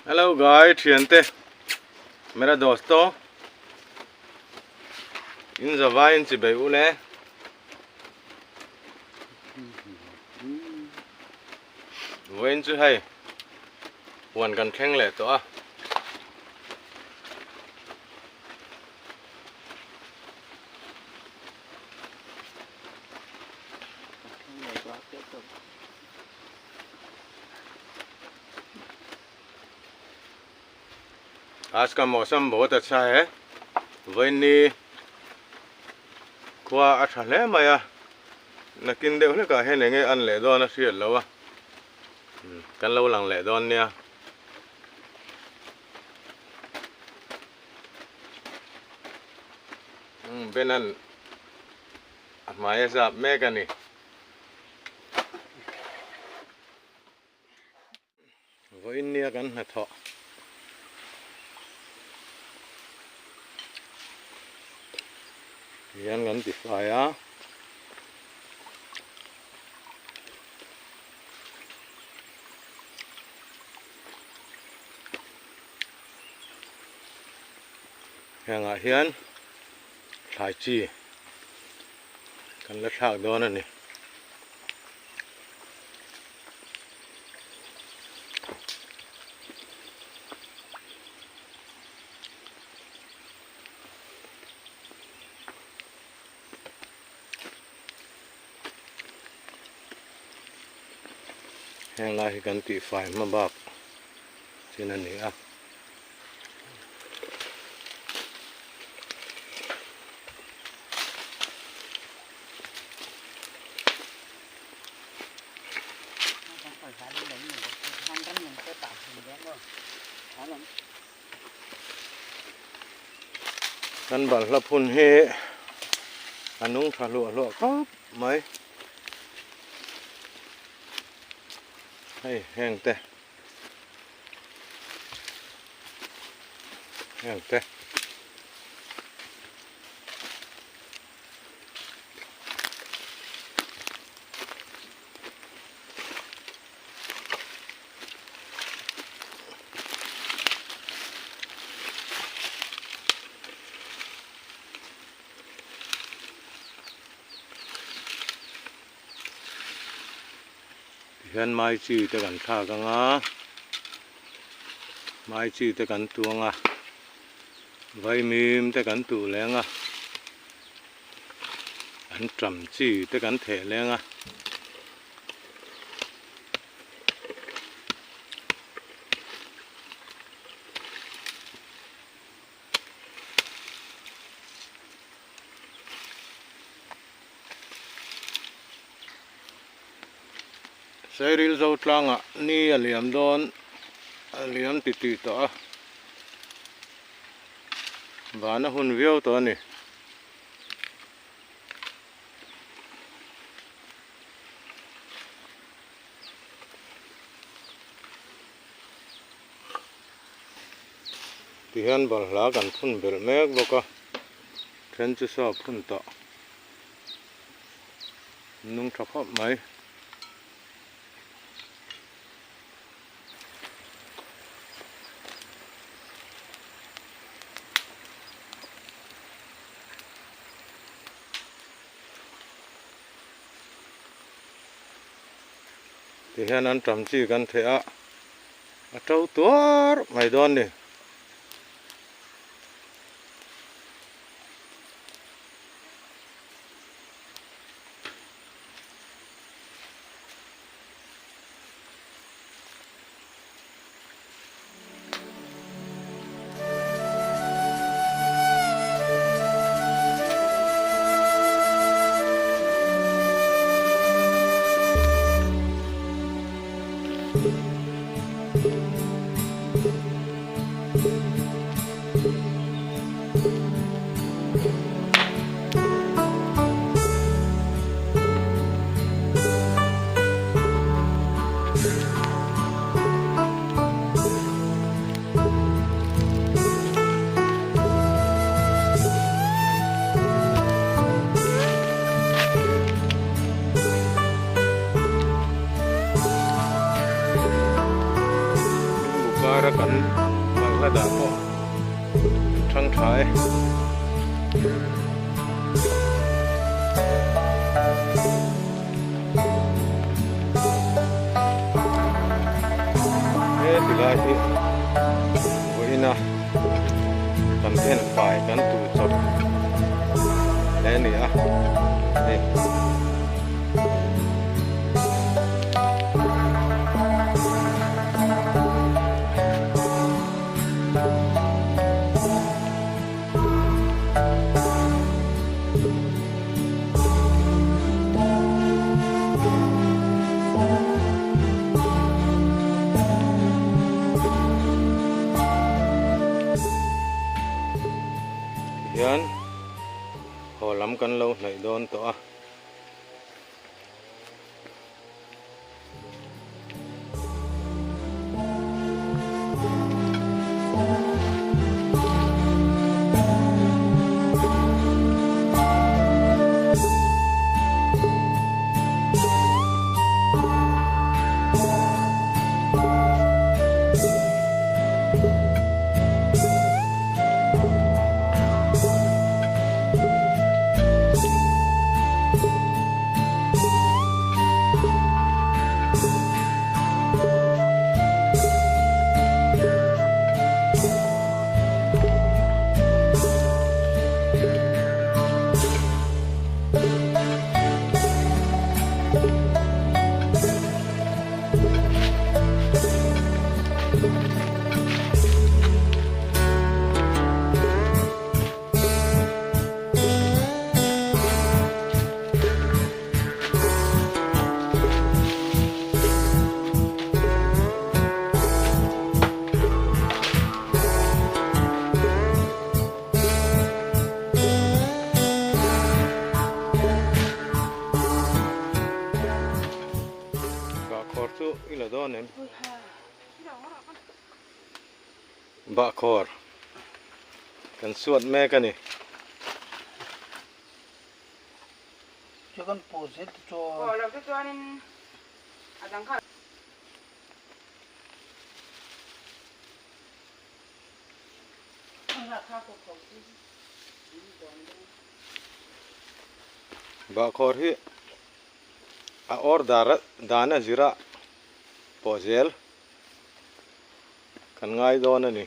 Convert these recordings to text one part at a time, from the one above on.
Hello guy thiante mera dosto in zavai in chi bei ule vawiin chu hei huan kan thleng leh tawh a. आज का मौसम बहुत अच्छा है vawiin ni khua a tha hle mai a nakin deuh hlekah hian enge an leh dawn a hriat loh a kan lo lang leh dawn nia. Benan a hmai a zap mek a ni. Vawiin nia kan hnathawh. Hian kan ti fai a. Hengah hian thlai chi kan la thlak dawn a ni. Heng lai hi kan tihfai hma bak chin a ni a. Kan balhla phun hi a nung tha hluah hluah khawp mai. Hei heng te. Heng te. Tihian mai chi te kan thlak ang a mai chi te kan tuang a vaimim te kan tuh leng a an ṭam chi te kan theh leng a. Sairil zo tlangah ni a liam dawn a liam ti tih tawh a van a hun viau tawh a ni. Tihian balhla kan phun belh mek bawk a then chu saw phun tawh nung tha khawp mai. Tihian an tam chi kan theh a, a to tuar mai dawn ni. Kara kan balhla dah pawh an thang tha e. He tilai hi vawiina kan en fai kan tuh chawp hle a ni a hei. Tihian haw lam kan lo hnaih dawn tawh a. Bahkhawr chu i la dawn em? Bahkhawr kan suat mek a ni. Bahkhawr hi a order dan a zir a pawh zel kan ngai dawn a ni.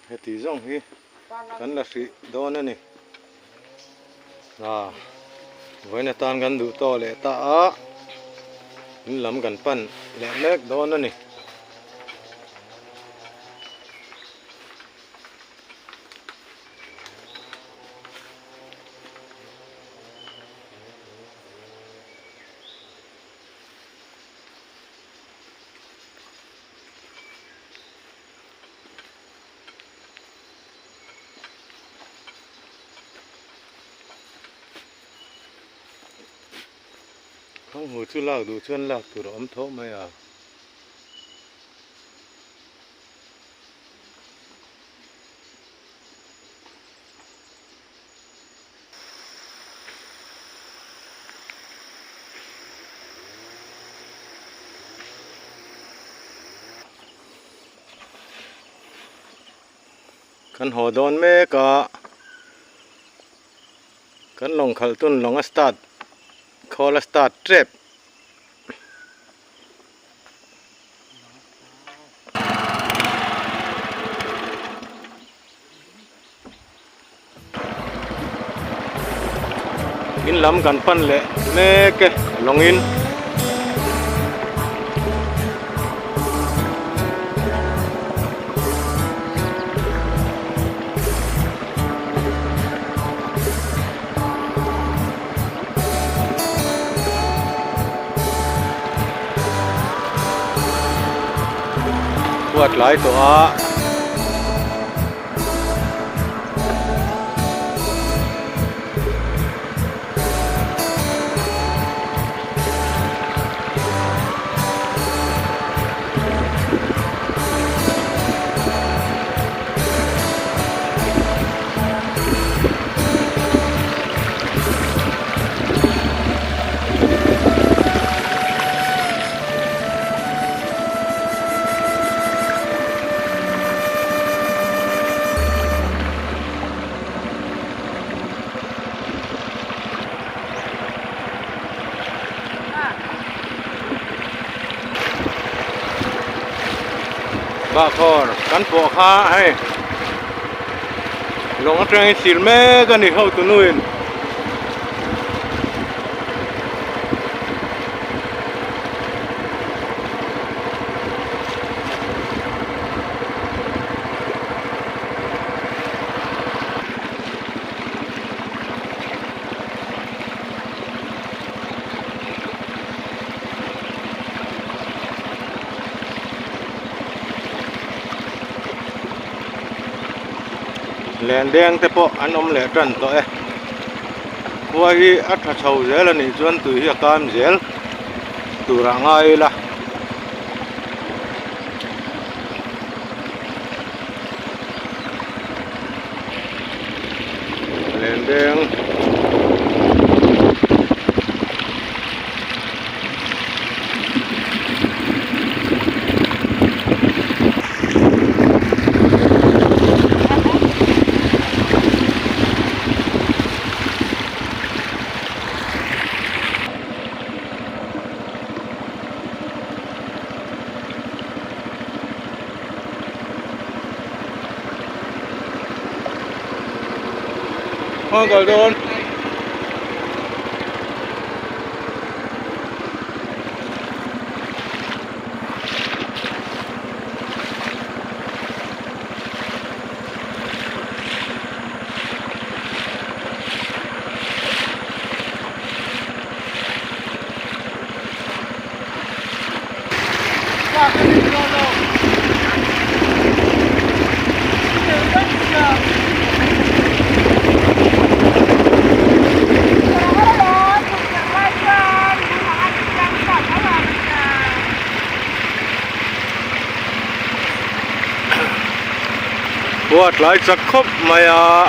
Heti zawng hi kan la hrih dawn a ni. A vawiin atan kan duh tawh leh ta a, in lam kan pan leh mek dawn a ni. Khanghu chu lak duh chuan lak tur a awm tho mai a. Kan haw dawn mek a, kan lawng khalh tun lawng a start khawl a start tep. In lam kan pan leh mek e lawngin. Huat lai tawh a. Bahkhawr kan pawh kha hei lawng atangin thlir mek a ni hotu nuin. Len deng te pawh an awm leh tan tawh e khua hi a tha chho zel a nih chuan tui hi a kam zel tur ah ngai ila. Len deng. Khaw kal dawn. Khua tlai chak khawp mai a.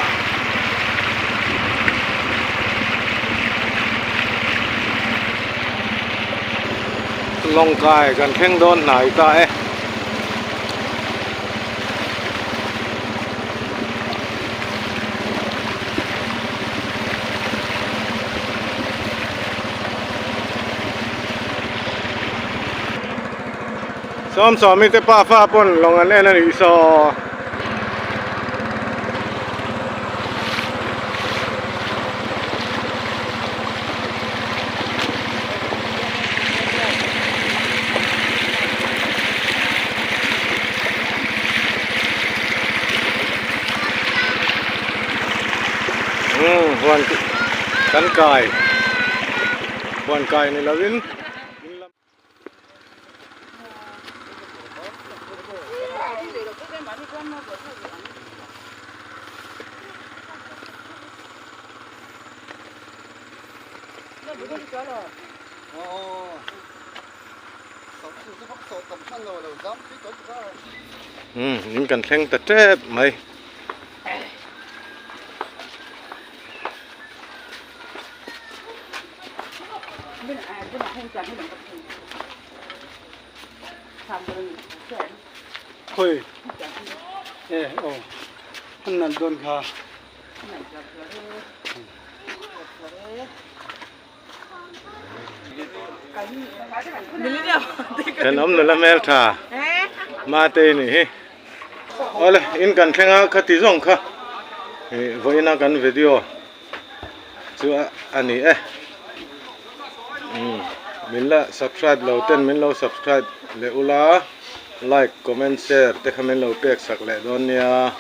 Lawng kai kan thleng dawn hnai ta e. Sawmsawmi te pafa pawn lawng an en a nih saw. Umm huan kan kai huan kai ni lovin. Umm in kan thleng ta tep mai. Khawi e aw an nalh dawn kha. Thenawm nula hmeltha Matei nih hi. Awle in kan thleng a khati zawng kha ih vawiina kan video. chu a ni e. Umm min la subscribe lo ten min lo subscribe leh ula like comment share te kha min lo pek sak leh dawn nia.